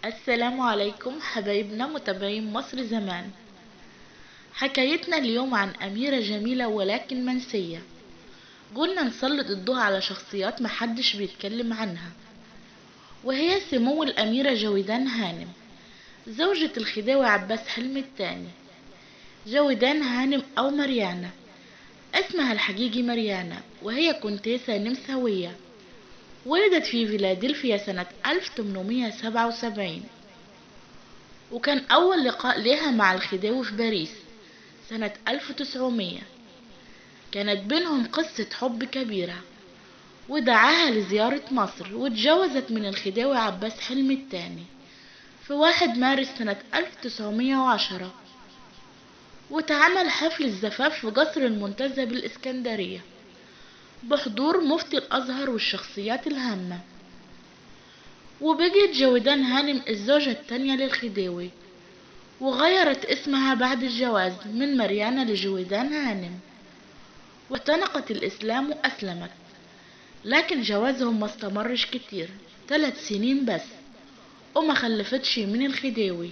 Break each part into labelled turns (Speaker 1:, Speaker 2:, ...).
Speaker 1: السلام عليكم حبايبنا متابعين مصر زمان. حكايتنا اليوم عن أميرة جميلة ولكن منسية. قلنا نسلط الضوء على شخصيات محدش بيتكلم عنها، وهي سمو الأميرة جويدان هانم، زوجة الخديوي عباس حلمي الثاني. جويدان هانم أو مريانا، اسمها الحقيقي مريانا، وهي كونتيسة نمساوية، ولدت في فيلادلفيا سنة 1877، وكان أول لقاء لها مع الخديوي في باريس سنة 1900. كانت بينهم قصة حب كبيرة، ودعاها لزيارة مصر، واتجوزت من الخديوي عباس حلمي الثاني في 1 مارس سنة 1910، واتعمل حفل الزفاف في قصر المنتزه بالإسكندرية بحضور مفتي الأزهر والشخصيات الهامة. وبقيت جويدان هانم الزوجة الثانية للخديوي، وغيرت اسمها بعد الجواز من مريانا لجويدان هانم، واعتنقت الإسلام وأسلمت. لكن جوازهم ما استمرش كتير، 3 سنين بس، وما خلفتش من الخديوي،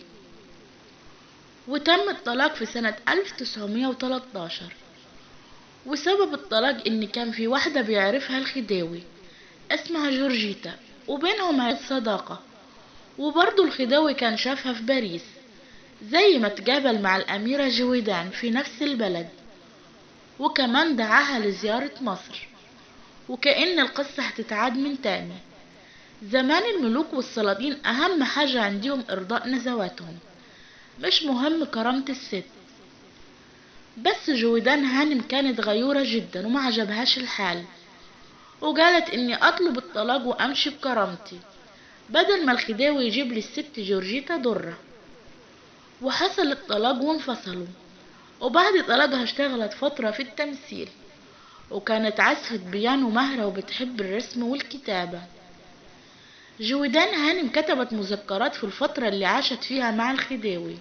Speaker 1: وتم الطلاق في سنة 1913. وسبب الطلاق ان كان في واحدة بيعرفها الخديوي اسمها جورجيتا، وبينهم صداقة، وبرضه الخديوي كان شافها في باريس زي ما تقابل مع الأميرة جويدان في نفس البلد، وكمان دعاها لزيارة مصر. وكأن القصة هتتعاد من تاني. زمان الملوك والسلاطين أهم حاجة عندهم إرضاء نزواتهم، مش مهم كرامة الست. بس جويدان هانم كانت غيورة جدا وما عجبهاش الحال، وقالت اني اطلب الطلاق وامشي بكرامتي بدل ما الخديوي يجيب لي الست جورجيتا ضرة. وحصل الطلاق وانفصلوا. وبعد طلاقها اشتغلت فترة في التمثيل، وكانت عازفة بيانو مهرة وبتحب الرسم والكتابة. جويدان هانم كتبت مذكرات في الفترة اللي عاشت فيها مع الخديوي،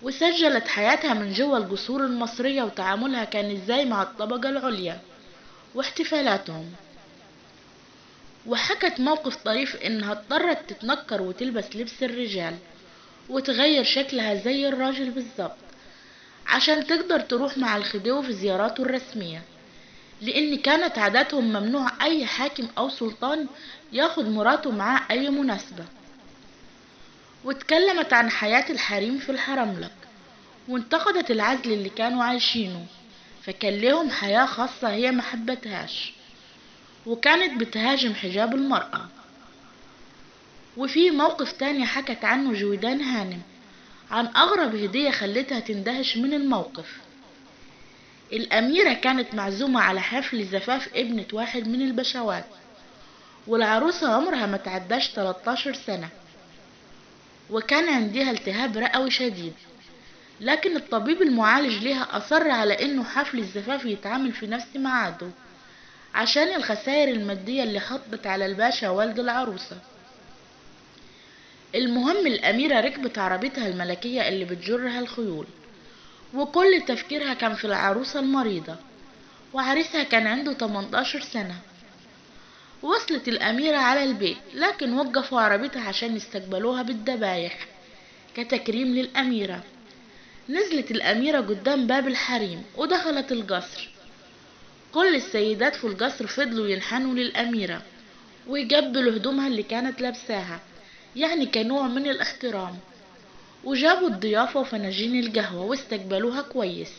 Speaker 1: وسجلت حياتها من جوه القصور المصرية وتعاملها كان ازاي مع الطبقة العليا واحتفالاتهم. وحكت موقف طريف انها اضطرت تتنكر وتلبس لبس الرجال وتغير شكلها زي الراجل بالظبط عشان تقدر تروح مع الخديوي في زياراته الرسمية، لان كانت عاداتهم ممنوع اي حاكم او سلطان ياخد مراته معاه اي مناسبة. واتكلمت عن حياة الحريم في الحرملك، وانتقدت العزل اللي كانوا عايشينه، فكان لهم حياة خاصة هي ما حبتهاش، وكانت بتهاجم حجاب المرأة. وفي موقف تاني حكت عنه جويدان هانم عن أغرب هدية خلتها تندهش من الموقف. الأميرة كانت معزومة على حفل زفاف ابنة واحد من البشوات، والعروسة عمرها ما تعداش 13 سنة، وكان عندها التهاب رئوي شديد، لكن الطبيب المعالج لها أصر على إنه حفل الزفاف يتعامل في نفس ميعاده عشان الخسائر المادية اللي حطت على الباشا والد العروسة. المهم الأميرة ركبت عربيتها الملكية اللي بتجرها الخيول، وكل تفكيرها كان في العروسة المريضة، وعريسها كان عنده 18 سنة. وصلت الأميرة على البيت، لكن وقفوا عربيتها عشان يستقبلوها بالذبايح كتكريم للأميرة. نزلت الأميرة قدام باب الحريم ودخلت القصر. كل السيدات في القصر فضلوا ينحنوا للأميرة ويقبلوا هدومها اللي كانت لابساها، يعني كنوع من الاحترام، وجابوا الضيافة وفناجين القهوة واستقبلوها كويس،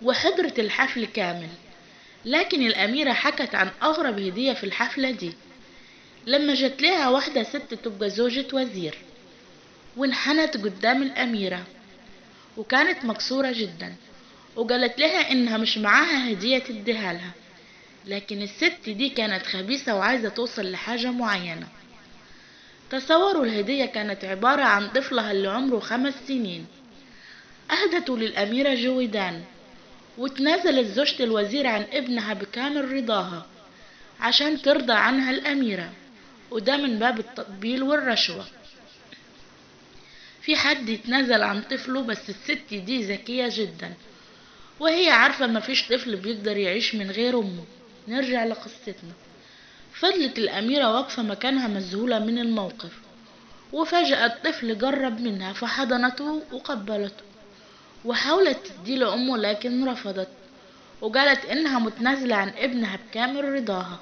Speaker 1: وحضرت الحفل كامل. لكن الأميرة حكت عن أغرب هدية في الحفلة دي، لما جت لها واحدة ست تبقى زوجة وزير، وانحنت قدام الأميرة وكانت مكسورة جدا، وقالت لها إنها مش معاها هدية تديها لها. لكن الست دي كانت خبيثة وعايزة توصل لحاجة معينة. تصوروا الهدية كانت عبارة عن طفلها اللي عمره 5 سنين، أهدته للأميرة جويدان، وتنازلت زوجة الوزير عن ابنها بكامل رضاها عشان ترضى عنها الأميرة، وده من باب التطبيل والرشوة. في حد يتنازل عن طفله؟ بس الست دي ذكية جدا، وهي عارفة مفيش طفل بيقدر يعيش من غير أمه. نرجع لقصتنا. فضلت الأميرة واقفة مكانها مذهولة من الموقف، وفجأة الطفل جرب منها فحضنته وقبلته، وحاولت تديله أمه لكن رفضت، وقالت إنها متنازلة عن ابنها بكامل رضاها.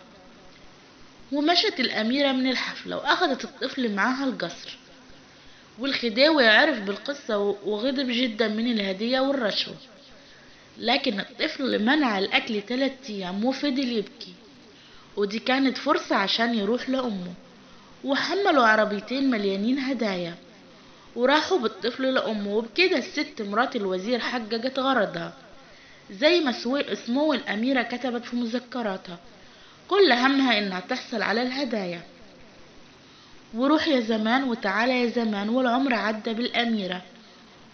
Speaker 1: ومشت الأميرة من الحفلة وأخذت الطفل معاها القصر. والخديوي عرف بالقصة وغضب جدا من الهدية والرشوة، لكن الطفل منع الأكل 3 أيام وفضل يبكي، ودي كانت فرصة عشان يروح لأمه. وحملوا عربيتين مليانين هدايا وراحوا بالطفل لأمه، وبكده الست مرات الوزير حققت غرضها زي ما سمو الأميرة كتبت في مذكراتها، كل همها إنها تحصل على الهدايا. وروح يا زمان وتعالى يا زمان، والعمر عدى بالأميرة،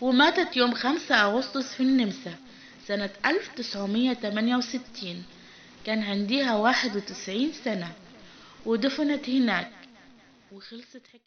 Speaker 1: وماتت يوم 5 أغسطس في النمسا سنة 1968، كان عندها 91 سنة، ودفنت هناك. وخلصت حكاية.